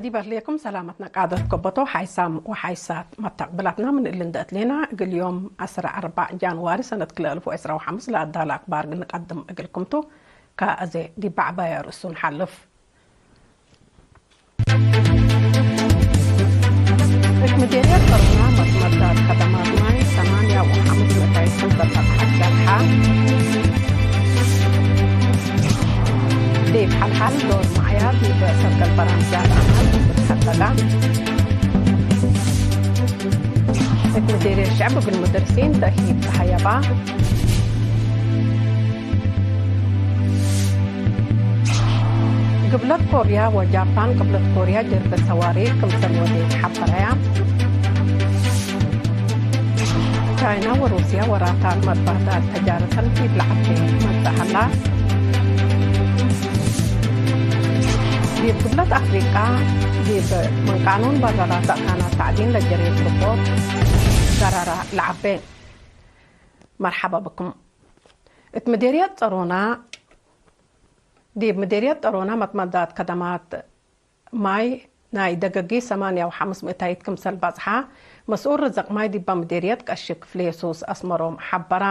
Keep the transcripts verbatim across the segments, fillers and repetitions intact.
ዲብ አህሌኩም ሰላመትነ ቃደት ከበቶ ሓይሳም ወሓይሳት መተቅብላትና ምን እሊ እንደ እትሌና፣ እግል ዮም ዐስር አርባዕ ጃንዋሪ ሰነት ክልኤ አልፍ ወዕስራ ወሐምስ ለአዳለ አክባር ንቀድም እግልኩም ቱ። ከአዜ ዲብ በዕባየ ርእሱ ንሓልፍ። እት ምዴርየት ቀሮና መትመዳት ከደማት ማይ ሰማንያ ወሐምስ ምእታይት ክም ተጠብሐት ሸርሐ። ዲብ ሐልሐል ዶር መዕያ ዲብ ሰርገል በራምጃት አማን ብትሐቀቃ። እት ምዴርየት ሸዕብ እግል ሙደርሲን ተእሂል ተሀየባ። ግብለት ኮርያ ወጃፓን፣ ግብለት ኮርያ ጀርበት ሰዋሪክ ክምሰል ወዴት ሐበረያ። ቻይና ወሩስያ ወራታት መትባህዳል ተጃረተን ዲብ ለዐቤ መጽእ ሀላ። ዲብ ግብለት አፍሪቃ ዲብ ምን ቃኑን በረራት አካናት ተዕዲን ለጀሬት ርፖርት ገረራ ለዐቤ። መርሐባ ብኩም። እት ምዴርየት ጸሮና፣ ዲብ ምዴርየት ጸሮና መትመዳት ከደማት ማይ ናይ ደገጊት ሰማንያ ወሐምስ ምእታይት ክምሰል በጽሐ፣ መስኡል ርዘቅ ማይ ዲባ ምዴርየት ቀሺ ክፍሌ ሱስ አስመሮም ሐበራ።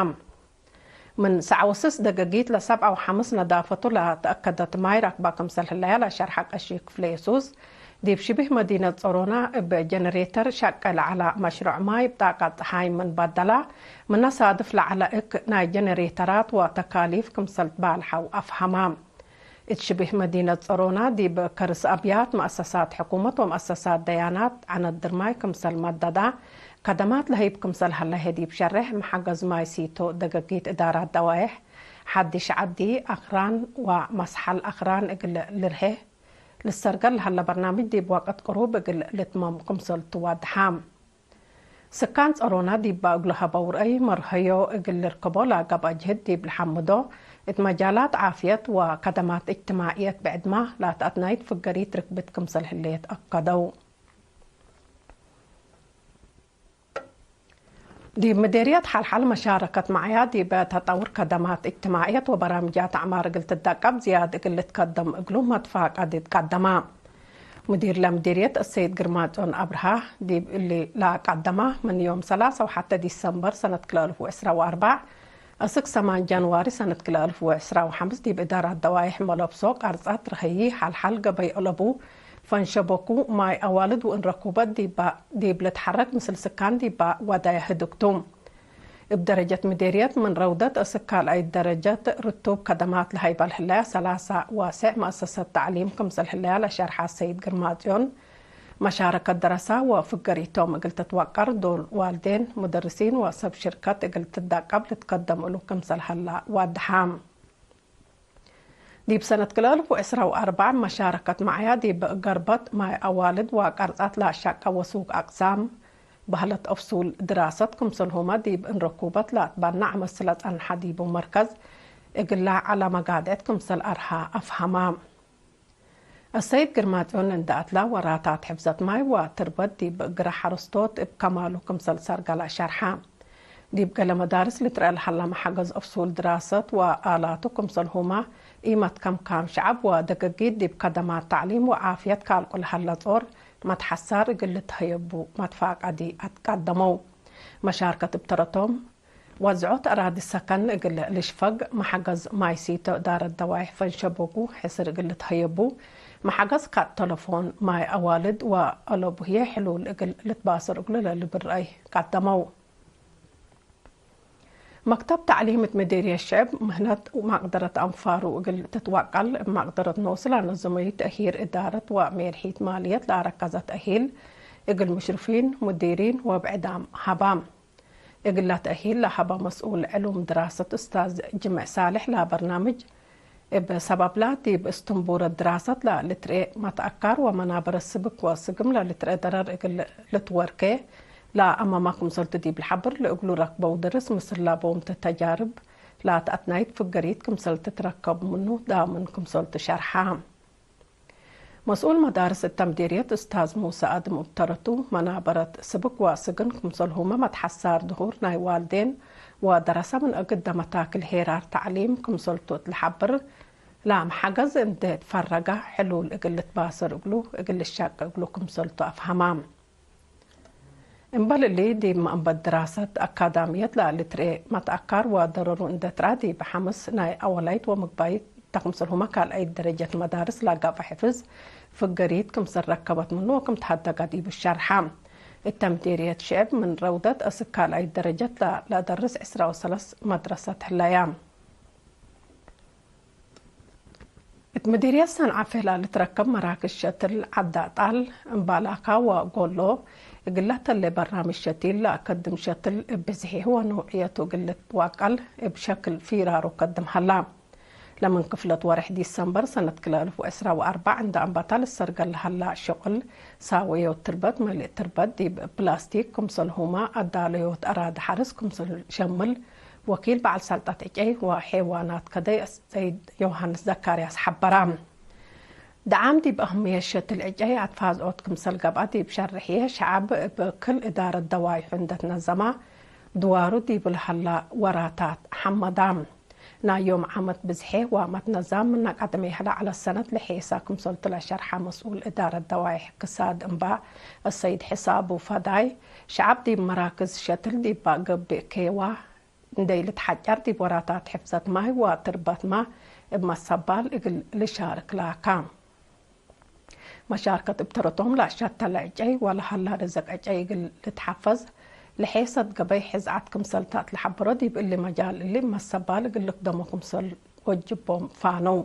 ምን ሰዕ ወስስ ደገጊት ለሰብዓ ወሐምስ ነዳፈቱ ለተአከደት ማይ ራክባ ክምሰል ህለያ ለሸርሐ ቀሺ ክፍሌ ሱስ፣ ዲብ ሽብህ መዲነት ጸሮና እብ ጀነሬተር ሸቄ ለዐለ መሽሩዕ ማይ ብጣቀት ጸሓይ ምን በደላ፣ ምነ ሳድፍ ለዐለ እክ ናይ ጀነሬተራት ወተካሊፍ ክምሰል ትባልሐው አፍሀማ። እት ሽብህ መዲነት ጸሮና ዲብ ከርስ አብያት፣ መአሰሳት ሕኩመት ወመአሰሳት ደያናት ዐነት ድርማይ ክምሰል መደዳ፣ ከደማት ለህይብ ክምሰል ሀለ ህይ ዲብ ሸሬሕ መሐገዝ ማይ ሲቶ ደገጊት እዳራት ደዋይሕ ሐዲሽ ዐዲ፣ አክራን ወመስሐል አክራን እግል ልርሄ ልሰርገል ለሀለ በርናምጅ ዲብ ወቅት ቅሩብ እግል ልትመም ክምሰል ትዋድሐ። ስካን ጸሮና ዲባ እግሉ ሀበው ረአይ መርሀዮ እግል ልርከቦ ለገብአ ጅህድ ዲብ ለሐምዶ፣ እት መጃላት ዓፍየት ወከደማት እጅትማዕየት ብዕድማ ለአትአትናይት ፍገሪት ርክብት ክምሰል ህሌት አከደው። ዲብ ምዴርየት ሐልሐል መሻረከት መዕያ ዲበ ተጠውር ከደማት እጅትማዕየት ወበራምጃት አዕማር እግል ትደቀብ ዝያድ እግል ልትከደም እግሉ መትፋቀድ ትቀደማ። ሙዲር ለምዲርየት አሰይድ ግርማጽዮን አብርሃ ዲብ እሊ ለአቀደማ፣ ምን ዮም ሰላሳ ወሐተ ዲሰምበር ሰነት ክልኤ አልፍ ወዕስራ ወአርበዕ አስክ ሰማን ጃንዋሪ ሰነት ክልኤ አልፍ ወዕስራ ወሐምስ ዲብ እዳራት ደዋይሕ መለብሶ ቀርጸት ረሀዪ ሐልሐል ገበይ አለቡ ፈንሸበኩ ማይ አዋልድ ወእንረኩበት ዲብ ልትሐረክ ምስል ስካን ዲብ ወዳየ ህድግ ቱ። እብ ደረጀት ምዴርየት ምን ረውደት እስክ ካልኣይት ደረጀት ርቱብ ከደማት ለሀይበ ለህለያ ሰላሳ ዋሴዕ መአሰሰት ተዕሊም ክምሰል ህለያ ለሸርሐ ሰይድ ግርማጽዮን፣ መሻረከት ደረሳ ወፍገሪቶም እግል ትትወቀር ዶል ዋልዴን፣ ሙደርሲን ወሰብ ሽርከት እግል ትዳቀብ ልትከደም እሉ ክምሰል ሀላ ዋድሐ። ዲብ ሰነት ክልኤ አልፍ ወዕስራ ወአርበዕ መሻረከት መዕያ ዲብ ገርበት ማይ አዋልድ ወቀርጻት ለአሻቀ ወሱግ አቅሳም በህለት አፍሱል ድራሰት ክምሰልሁመ ዲብ እንረኩበት ለአትበነዕ መስለ ጸንሐ ዲቡ መርከዝ እግላ ዐለ መጋድዕት ክምሰል አርሃ አፍሀማ። አሰይድ ግርማጽዮን እንደ አትላ ወራታት ሕፍዘት ማይ ወትርበት ዲብ ግረ ሐረስቶት እብ ከማሉ ክምሰል ሰርገለ ሸርሐ። ዲብ ገሌ መዳርስ ልትረአ ለሀላ መሐገዝ አፍሱል ድራሰት ወአላቱ ክምሰልሁመ ኢመትከምካም ሸዐብ ወደገጊት ዲብ ከደማት ተዕሊም ወዓፍየት ካልቁ ለሀለ ጾር መትሐሳር እግል ልትሀየቡ መትፋቀዲ አትቀደመው። መሻርከት እብ ተረቶም፣ ወዝዖት አራዲ ሰከን እግል ልሽፈግ፣ መሐገዝ ማይ ሲቶ እዳረት ደዋይሕ ፈንሸቦጉ ሕስር እግል ልትሀየቡ፣ መሐገዝ ካጥ ተለፎን፣ ማይ አዋልድ ወአለቡ ህዬ ሕሉል እግል ልትባሰር እግሉ ለልብል ረአይ ቀደመው። መክተብ ተዕሊም እት ምዴርየት ሽዕብ ምህነት ማቅደረት አንፋሩ እግል ትትወቀል፣ እብ ማቅደረት ኖሱ ለነዘመዩ ተእሂል እዳረት ወሜርሒት ማልየት ለአረከዘ ተእሂል እግል ሙሽርፊን፣ ሙዲሪን ወብዕዳም ሀባ። እግላ ተእሂል ለሀበ መስኡል ዕሉም ድራሰት እስታዝ ጅምዕ ሳልሕ ለበርናምጅ፣ እብ ሰበብላ ዲብ እስትንቡረት ድራሰት ለልትርኤ መትአካር ወመናበረት ስብክ ወስግም ለልትርኤ ደረር እግል ልትወርኬ ለአመማ ክምሰልቱ ዲብ ለሐብር፣ ለእግሉ ረክበው ደርስ ምስል ለቦምት ተጃርብ ለአትአትናይት ፍገሪት ክምሰል ትትረከብ ምኑ ዳምን ክምሰልቱ ሸርሐ። መስኡል መዳርስ እተ ምዴርየት እስታዝ ሙሰ አድም እብ ተረቱ፣ መናበረት ስብክ ወስግን ክምሰልሁመ መትሐሳር ድሁር ናይ ዋልዴን ወደረሰ ምን እግደ መታክል ሄራር ተዕሊም ክምሰልቱ እት ለሐብር፣ ላም ሐገዝ እንዴ ትፈረገ ሕሉል እግል ልትባሰር እግሉ እግል ልሻቄ እግሉ ክምሰልቱ አፍሀማም። እምበል እሊ፣ ዲብ መንበብ ድራሰት አካዳምየት ለልትርኤ መትአካር ወደረሩ እንዴ ትረአ፣ ዲብ ሐምስ ናይ አወላይት ወምግባይት ተ ክምሰልሁመ ካልኣይት ደረጀት መዳርስ ለገብአ ሕፍዝ ፍገሪት ክምሰል ረከበት ምኑ ወክም ተሀደገ ዲቡ ሸርሐ። እተ ምዴርየት ሽዕብ ምን ረውደት እስክ ካልኣይት ደረጀት ለለአደርስ ዕስራ ወሰለስ መድረሰት ህለያ። እት ምዲርየት ሰንዓፈ ለልትረከብ መራክዝ ሸትል ዐድ አጣል፣ እምባላካ ወጎሎ እግል ለተሌ በራምጅ ሸቲል ለአከድም ሸትል እብ ብዝሒሁ ወነውዕየቱ እግል ልትዋቀል እብ ሸክል ፊራሩ ከድም ሀላ። ለምን ክፍለት ወርሕ ዲሰምበር ሰነት ክልኤ አልፍ ወዕስራ ወአርበዕ እንደ አንበታ ልሰርገል ለሀላ ሽቁል ሳወዮት ትርበት መልእ ትርበት ዲብ ፕላስቲክ ክምሰልሁመ አዳለዮት አራዲ ሐርስ ክምሰል ሸምል ወኪል በዐል ሰልጠት ዕጨይ ወሔዋናት ከደይ ሰይድ ዮሃንስ ዘካርያስ ሐበረ። ደዓም ዲብ አህምየት ሸትል ዕጨይ አትፋዝዖት ክምሰል ገብአ ዲብ ሸርሕየ፣ ሸዐብ እብ ክል እዳረት ደዋይሑ እንዴ ትነዘመ፣ ድዋሩ ዲቡ ለሀላ ወራታት ሐመዳ። ናይ ዮም ዓመት ብዝሔ ወመትነዛም ምነ ቀድሜ ለዐለት ሰነት ለሔሰ ክምሰልቱ ለሸርሐ መስኡል እዳረት ደዋይሕ ክሳድ እምበ፣ አሰይድ ሕሳቡ ፈዳይ፣ ሸዐብ ዲብ መራክዝ ሸትል ዲብ ገብእ ኬዋ፣ እንዴ ልትሐጨር ዲብ ወራታት ሕፍዘት ማይ ወትርበትመ እብ መሰባል እግል ልሻርክ ላካ። መሻርከት እብ ተረቶም ለአሸተለ ዕጨይ ወለሀላ ርዝቅ ዕጨይ እግል ልትሐፈዝ ለሔሰት ገበይ ሕዝዓት ክምሰልታት ለሐበሮ፣ ዲብ እሊ መጃል እሊ እብ መሰባል እግል ልክደሞ ክምሰል ወጅቦም ፋነው።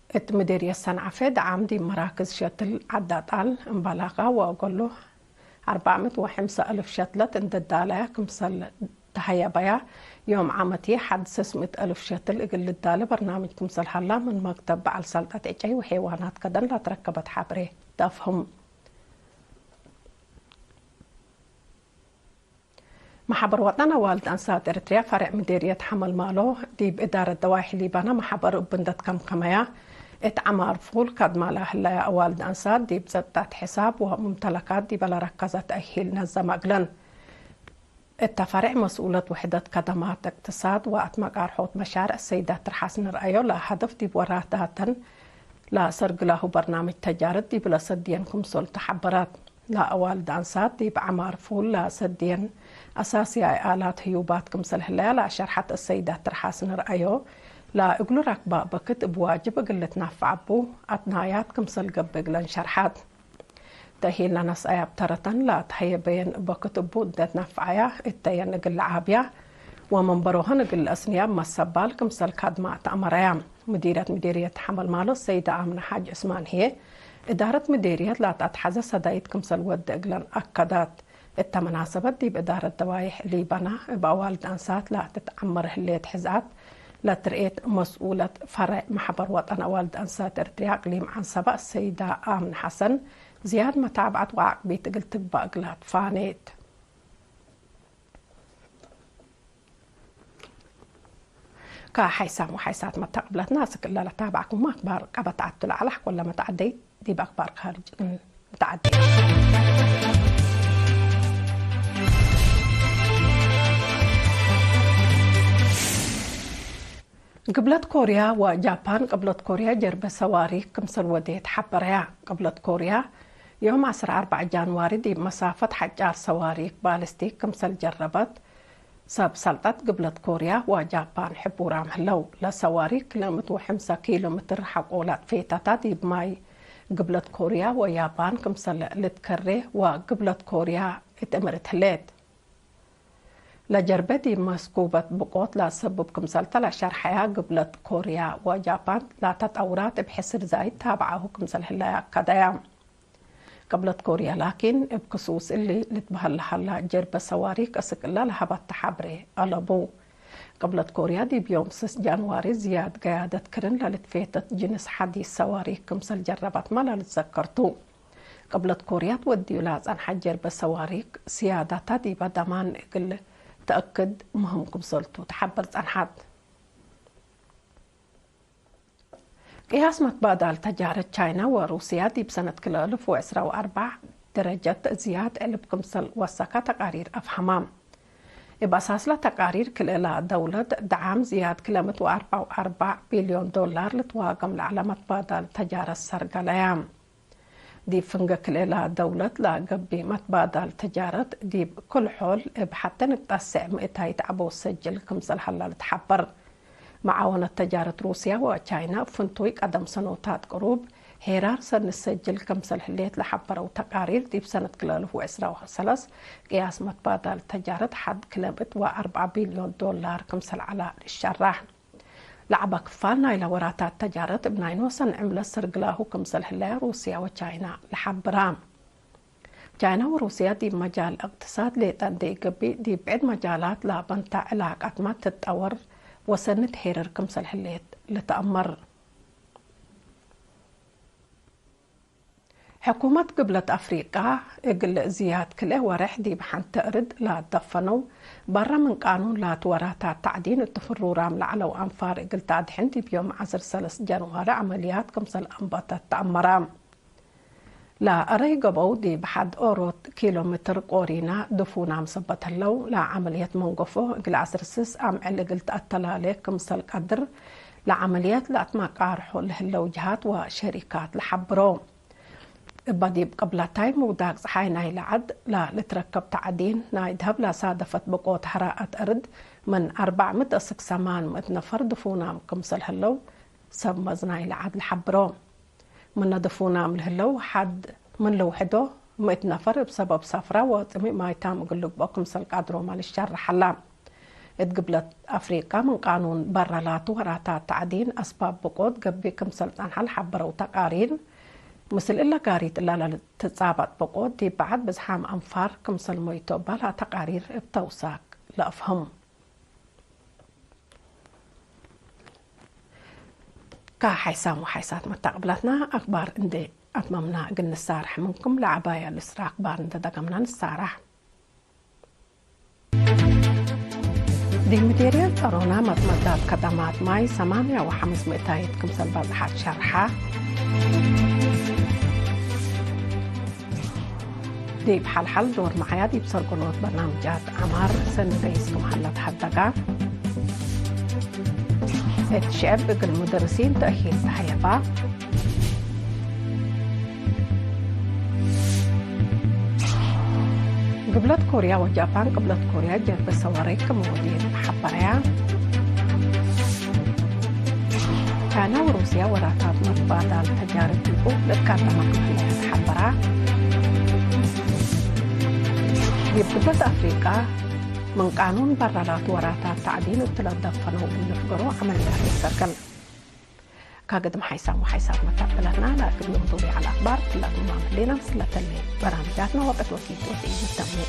እት ምዴርየት ሰንዓፈ ደዓም ዲብ መራክዝ ሸትል ዐድ አጣል፣ እምባላካ ወአጎሎ አርበዕ ምእት ወሐምሳ አልፍ ሸትለት እንዴ ዳለያ ክምሰል ተሀየበያ፣ ዮም ዓመትዬ ሐድ ስስ ምእት አልፍ ሸትል እግል ልዳለ በርናምጅ ክምሰል ሀላ ምን መክተብ በዐል ሰልጠት ዕጨይ ወሔዋናት ከደን ለትረከበት ሐብሬ ተፍህም። መሐበር ወጠን አዋልድ አንሳት ኤረትርያ ፈሬዕ ምዴርየት ሐመልማሎ ዲብ እዳረት ደዋይሕ ሊባና መሐበሩ እብ እንዴ ትከምከመያ፣ እት ዐማር ፉል ከድማ ለህለያ አዋልድ አንሳት ዲብ ጸጥታት ሕሳብ ወሙምተለካት ዲበ ለረከዘ ተእሂል ነዘመ እግለን። እተ ፈሬዕ መስኡለት ውሕደት ከደማት እቅትሳድ ወአትመቃርሖት መሻርዕ ሰይዳት ትርሓስ ንርአዮ፣ ለሀደፍ ዲብ ወራታተን ለሰርግላሁ በርናምጅ ተጃርት ዲብ ለሰድየን ክምሰልቱ ሐበረት። ለአዋልድ አንሳት ዲብ ዐማር ፉል ለሰድየን አሳስያይ አላት ህዩባት ክምሰል ህለያ ለአሸርሐት አሰይዳት ትርሓስ ንርአዮ፣ ለእግሉ ረክባ በክት እብ ዋጅብ እግል ልትናፈዕ እቡ አትናያት ክምሰል ገብእ እግለን ሸርሐት። ተእሂል ነነስአያ እብ ተረተን ለአትሀየበየን በክት እቡ እንዴ ትነፈዐያ እተየን እግል ለዓብያ ወመንበሮሀን እግል ለአስንያ እብ መሰባል ክምሰል ካድማ ተአመረያ። ምዲረት ምዴርየት ሐመልማሎ ሰይደ አምነ ሓጅ ዑስማን ህዬ፣ እዳረት ምዴርየት ላተአትሐዘ ሰዳይት ክምሰል ወደ እግለን አከደት። እተ መናሰበት ዲብ እዳረት ደዋይሕ ሊበና እብ አዋልድ አንሳት ለትትዐመር ህሌት ሕዝአት ለትርኤት መስኡለት ፈሬዕ መሕበር ወጠን አዋልድ አንሳት ኤረትርያ አቅሊም ዐንሰበ አሰይዳ አምነ ሐሰን፣ ዝያድ መታብዐት ወዐቅቢት እግል ትግበእ እግላ ትፋኔት። ከሐይሳም ወሐይሳት መተቅብለትና እስክ እለ ለታብዐኩሙ አክባር ቀበት ዐቱ ለዐለ ሐቆለ መተዐደይት ዲብ አክባር ካርጅ ንትዐዴ። ግብለት ኮርያ ወጃፓን ቅብለት ኮርያ ጀርበ ሰዋሪክ ክምሰል ወዴት ሐበረያ። ቅብለት ኮርያ ዮም ዐስር አርበዕ ጃንዋሪ ዲብ መሳፈት ሐጫር ሰዋሪክ ባሊስቲክ ክምሰል ጀረበት። ሰብ ሰልጠት ግብለት ኮርያ ወጃፓን ሕቡራም ህለው። ለሰዋሪክ ክልኤ ምእት ወሐምሳ ኪሎ ሜትር ሐቆ ለአጥፌተታ ዲብ ማይ ግብለት ኮርያ ወያፓን ክምሰል ልትከሬ ወግብለት ኮርያ እት እምርት ህሌት። ለጀርበ ዲብ መስኩበት ብቆት ለሰብብ ክምሰልተ ለሸርሐያ፣ ግብለት ኮርያ ወጃፓን ላተ ጠውራት እብ ሕስር ዛይድ ታብዓሁ ክምሰል ህለያ አከደያ። ቅብለት ኮርያ ላኪን፣ እብ ክሱስ እሊ ልትበህል ለሀላ ጀርበ ሰዋሪክ እስክ እለ ለሀበተ ሐብሬ አለቡ። ቅብለት ኮርያ ዲብ ዮም ስስ ጃንዋሪ ዝያድ ገያደት ክርን ለልትፌተት ጅንስ ሐዲስ ሰዋሪክ ክምሰል ጀረበትመ ለልትዘከር ቱ። ቅብለት ኮርያ ትወድዩ ለጸንሐት ጀርበ ሰዋሪክ፣ ስያዳታ ዲበ ደማን እግል ተአክድ ምህም ክምሰልቱ ተሐበር ጸንሐት። ቅያስ መትባዳል ተጃረት ቻይና ወሩስያ ዲብ ሰነት ክልኤ አልፍ ወዕስራ ወአርበዕ ደረጀት ዝያድ ዕልብ ክምሰል ወሰከ ተቃሪር አፍሀማ። እብ አሳስለ ተቃሪር ክልኤላ ደውለት ደዓም ዝያድ ክለ ምእት ወአርበዕ ወአርበዕ ቢልዮን ዶላር ልትዋገም ለዐለ መትባዳል ተጃረት ሰርገለያ። ዲብ ፍንገ ክልኤላ ደውለት ለገብእ መትባዳል ተጃረት ዲብ ክል ሖል እብ ሐቴ ንቅጠት ሰዕ ምእታይት ዐቦት ሰጅል ክምሰል ሀላ ልትሐበር። መዓወነት ተጃረት ሩስያ ወቻይና እብ ፍንቱይ ቀደም ሰኖታት ቅሩብ ሄራር ሰኒ ሰጅል ክምሰል ህሌት ለሐበረው ተቃሪር፣ ዲብ ሰነት ክልኤ እልፍ ወዕስራ ወሰለስ ቅያስ መትባዳል ተጃረት ሐድ ክለ ምእት ወአርበዕ ቢልዮን ዶላር ክምሰል ዐላ ልሸራሕ። ለዐበ ክፋል ናይለ ወራታት ተጃረት እብ ናይ ኖሰን ዕምለት ሰርግላሁ ክምሰል ህለ ሩስያ ወቻይና ለሐብራ። ቻይና ወሩስያ ዲብ መጃል እቅትሳድ ሌጠ እንዴ ኢገብእ፣ ዲብ ብዕድ መጃላት ለአበንተ ዕላቀትመ ትትጠወር ወሰኒ ትሄርር ክምሰል ህሌት ልትአመር። ሕኩመት ግብለት አፍሪቃ እግል ዝያድ ክልኤ ወሬሕ ዲብ ሐንተ እርድ ለአደፈነው በረ ምን ቃኑን ላቱ ወራታት ተዕዲን እት ፍሩራም ለዐለው አንፋር እግል ተአድሕን ዲብ ዮም ዐስር ሰለስ ጀንዋሪ ዐመልያት ክምሰል አንበተት ተአመረ። ለአረይ ገበው ዲብ ሐድ ኦሮት ኪሎ ሜትር ቆሪና ድፉናም ሰበት ህለው፣ ለዐመልየት መንገፎ እግል ዐስር ስስ አምዕል እግል ተአተላሌ ክምሰል ቀድር፣ ለዐመልየት ለአትመቃርሖ ለህለው ጅሃት ወሸሪካት ለሐብሮ። እበ ዲብ ቅብለታይ ምውዳቅ ጸሓይ ናይለ ዐድ ለልትረከብ ተዕዲን ናይ ደሀብ ለሳደፈት ብቆት ሐራአት እርድ ምን አርበዕ ምእት እስክ ሰማን ምእት ነፈር ድፉናም ክምሰል ህለው ሰብ መዝ ናይለ ዐድ ለሐብሮ። ምነ ድፉናም ለህለው ሐድ ምን ልውሕዶ ምእት ነፈር እብ ሰበብ ሰፍረ ወጽምእ ማይታም እግል ልግብኦ ክምሰል ቀድሮመ ልሸረሕ ሀላ። እት ግብለት አፍሪቃ ምን ቃኑን በረ ላቱ ወራታት ተዕዲን አስባብ ብቆት ገብእ ክምሰል ጸንሐ ለሐበረው ተቃሪር፣ ምስል እለ ጋሪት እለ ለልትጻበጥ ብቆት ዲብ በዐድ ብዝሓም አንፋር ክምሰል ሞይቶ እበ ለተቃሪር እብ ተውሳክ ለአፍህም። ከሓይሳም ወሓይሳት መተቅብላትና አክባር እንዴ አትመምና እግል ንሳረሕ ምንኩም ለዐባያ ልስራ አክባር እንዴ ደገምና ንሳረሕ። ዲብ ምዴርየት ጸሮና መጽመዳት ከደማት ማይ ሰማንያ ወሐምስ ምእታይት ክምሰል በጽሐት ሸርሐ። ዲብ ሐልሐል ዶር መዓያ ዲብ ሰርገሎት በርናምጃት ዐማር ሰኒ ፈይስ ክም ሀለ ተሐደጋ። እት ሽዕብ እግል ሙደርሲን ተእሂል ተሀየባ። ግብለት ኮርያ ወጃፓን ቅብለት ኮርያ ጀርበ ሰወሬ ክም ወዴት ሐበረያ። ቻይና ወሩስያ ወራታት መትባዳል ተጃርብ ዲቡ ልትቃደማ ክም ህለ ተሐበራ። ዲብ ግብለት አፍሪቃ ምን ቃኑን በራላት ወራታት ተዕዲን እት ለደፈነው እግል ልፍገሮ ዐመልያት ልትሰርገል። ከግድም ሓይሳም ወሓይሳት መታበለትና ለእግል ዮም ዱብይ ዐለ አክባር ክላቱ ማም ህሌና ምስለ ተሌ በራምጃትና ወቅት ወኪት ወስኢድ ንተምኔ።